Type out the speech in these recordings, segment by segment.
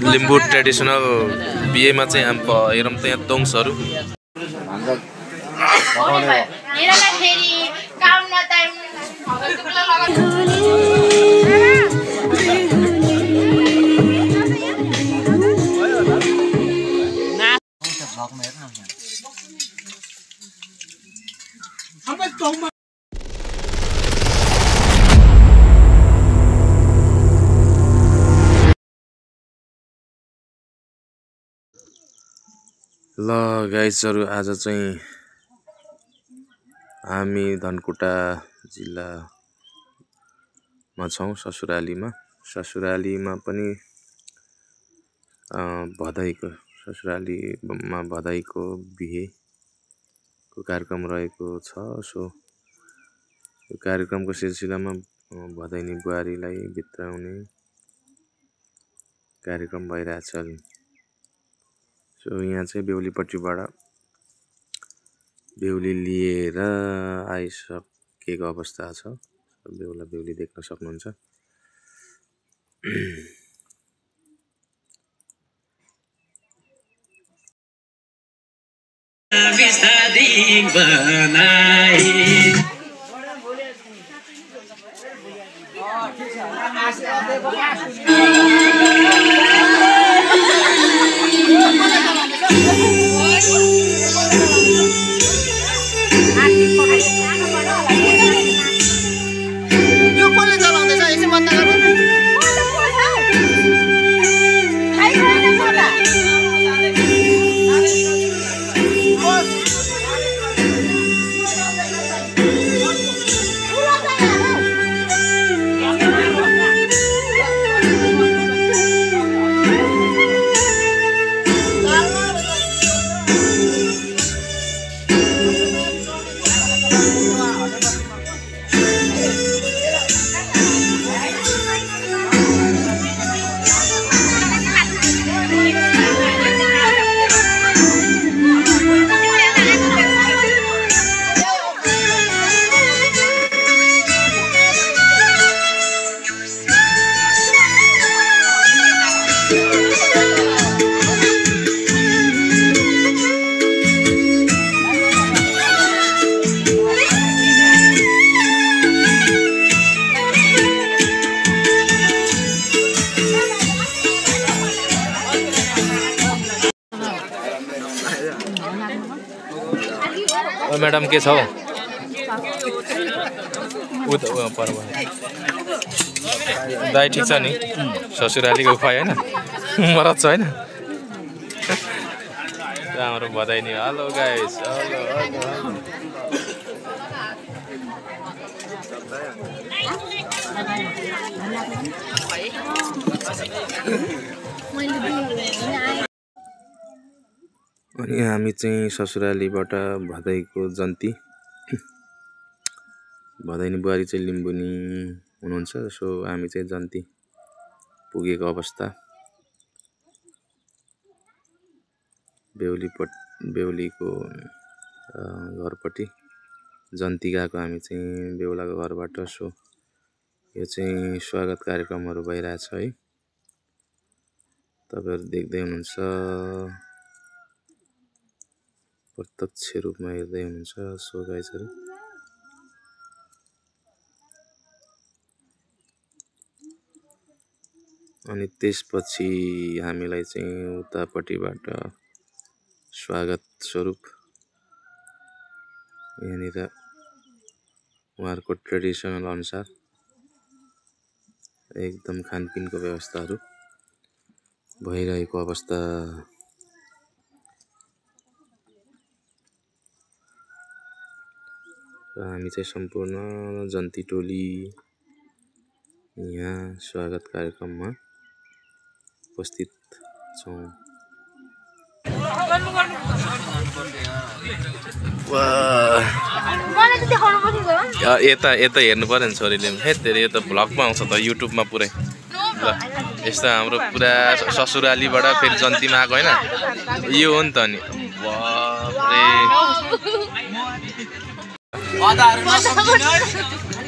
Limbu traditional बिहेमा चाहिँ हेरौँ त यहाँ तोङ्सहरू ल गाइजहरु आज चाहिँ हामी धनकुटा जिल्लामा छौं ससुरालीमा पनि भदाईको बिहेको कार्यक्रम रहेको छ। सो यो कार्यक्रमको सिलसिलामा भदैनी बुहारीलाई भित्राउने कार्यक्रम भइरहेछ। सो यहाँ चाहिँ बेहुलीपट्टिबाट बेहुली लिएर आइसकेको अवस्था छ। बेहुला बेहुली देख्न सक्नुहुन्छ। मैडम के छ दाइ ठीक छ नि ससुरालीको खुवाई हैन मरद छ हैन राम्रो बधाई नि। हेलो गाइस अनि हामी चाहिँ ससुरालीबाट भदैको जन्ती भदैनी बुहारी चाहिँ लिम्बुनी हुनुहुन्छ। सो हामी चाहिँ जन्ती पुगेको अवस्था। बेहुलीको घरपट्टि जन्ती गएको हामी चाहिँ बेहुलाको घरबाट। सो यो चाहिँ स्वागत कार्यक्रमहरू भइरहेछ है, तपाईहरु देख्दै हुनुहुन्छ, प्रत्यक्ष रूपमा हेर्दै हुनुहुन्छ। सो गाइजहरु अनि त्यसपछि हामीलाई चाहिँ उतापट्टिबाट स्वागत स्वरूप यहाँनिर उहाँहरुको ट्रेडिसनल अनुसार एकदम खानपिनको व्यवस्थाहरू भइरहेको अवस्था। हामी चाहिँ सम्पूर्ण जन्ती टोली यहाँ स्वागत कार्यक्रममा उपस्थित छौं। यता हेर्नु पर्यो नि छोरीले हे तेरे यो त भ्लगमा आउँछ त युट्युबमा पुरै। ल यस्तो हाम्रो पुरा ससुरालीबाट फेरि जन्तीमा आएको हैन, यो हो नि त नि बाफरे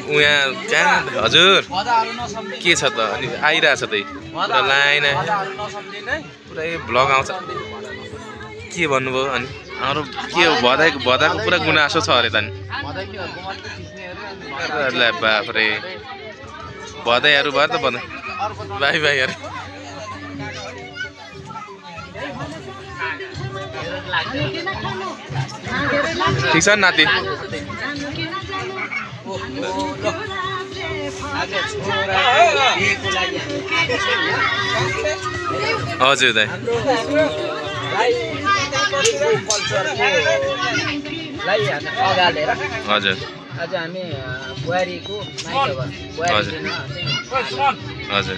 उहाँ कहाँ हजुर के छ त अनि आइरहेछ त पुरा लाइन पुरै भ्लग आउँछ के भन्नुभयो अनि हाम्रो के हो भदाको पुरा गुनासो छ अरे त नि बाफरे भदाइहरू भयो त बधाई भाइ भाइहरू ठिक छ नाति हजुर दाइ हजुर आज हामी बुहारीको हजुर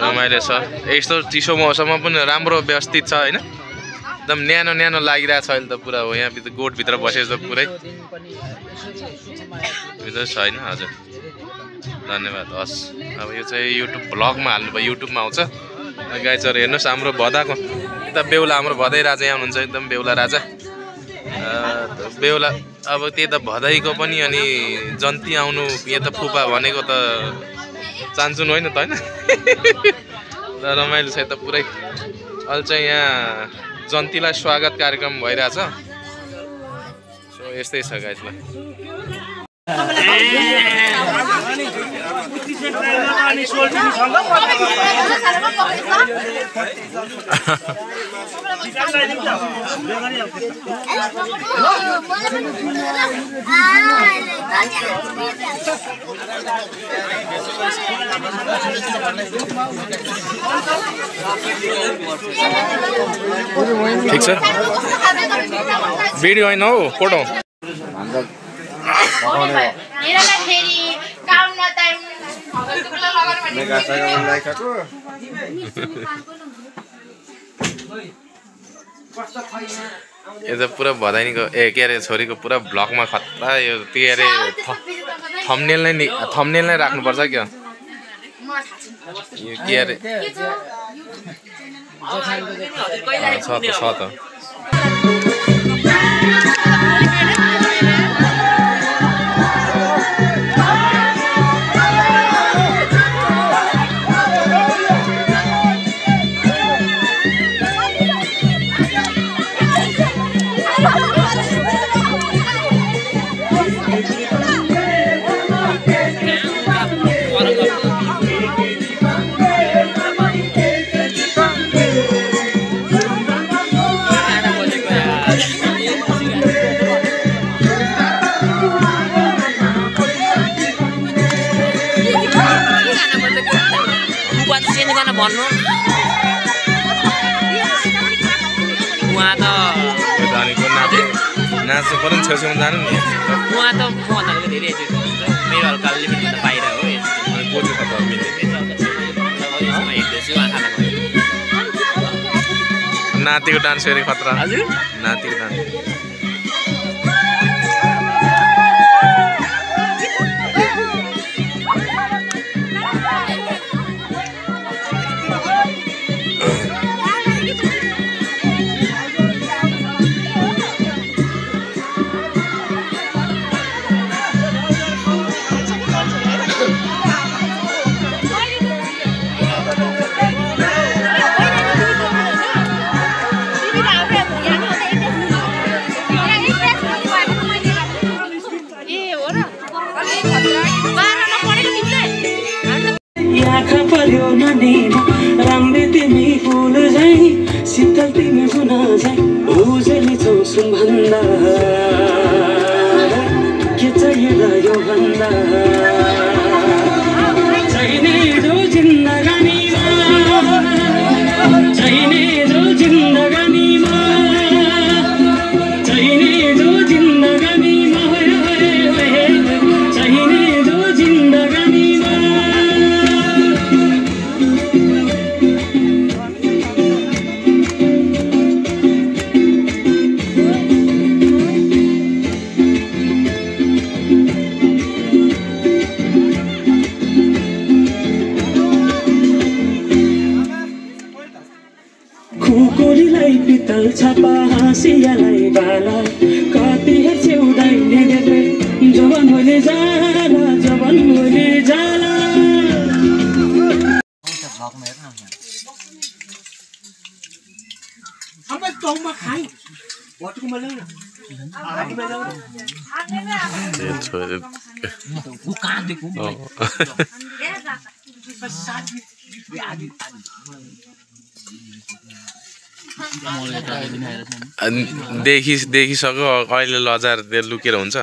रमाइलो छ यस्तो चिसो मौसममा पनि राम्रो व्यवस्थित छ होइन एकदम न्यानो न्यानो लागिरहेको छ अहिले त पुरा हो यहाँ गोठभित्र बसेको छ पुरै भित्र छ होइन हजुर धन्यवाद हस् अब यो चाहिँ युट्युब भ्लगमा हाल्नुभयो युट्युबमा आउँछ गाइजहरू हेर्नुहोस् हाम्रो भदाको यता बेहुला हाम्रो भदै राजा यहाँ हुनुहुन्छ एकदम बेहुला राजा बेहुला अब त्यही त भदाइको पनि अनि जन्ती आउनु यहाँ त फुपा भनेको त चान्चुन होइन त होइन रमाइलो छ त पुरै अहिले चाहिँ यहाँ जन्तीलाई स्वागत कार्यक्रम भइरहेछ सो यस्तै छ गाइजलाई ठीक छ भिडियो होइन हौ फोटो यो त पुरा भदाइनीको के अरे छोरीको पुरा ब्लगमा खतरा यो के अरे थम्बनेल नै राख्नुपर्छ क्या यो के अरे छ त भन्नु उहाँ त नाच्नु पर्यो नि छेउछेउमा जानु नि उहाँ त मभन्दा धेरै मेरो हल्का लिमिट त बाहिर हो बोजू त नातिको डान्स फेरि खतरा हजुर नातिको डान्स राम्रै तिमी फुल झै शीतल तिमी सुना झै उजेली छौ सुन भन्दा के चाहिँदा यो भन्दा चाहिने जो जिन्दगानीमा चाहिने जो जिन्दगानीमा चाहिने जो जिन्दगानीमा चाहिने जो जिन्दगानीमा छापा हाँसियालाई बाला कति हेर्छौ दैले देख्दै जवान भोलि जाला जवान भोलि जाला देखिसक्यो अहिले लजार लुकेर हुन्छ